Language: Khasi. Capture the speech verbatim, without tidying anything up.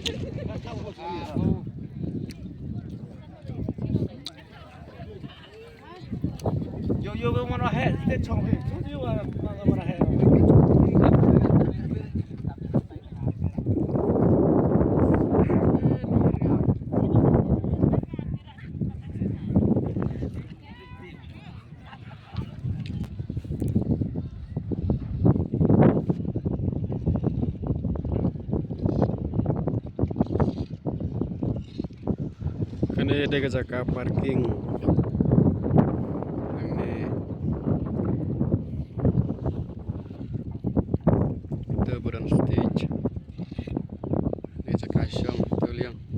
Yo, yo, yo, mana hai, te chong hai. Yo, yo, mana hai. Kane dei ka jaka parking. Hangne Teburan stage. Dei jaka shong tu liang.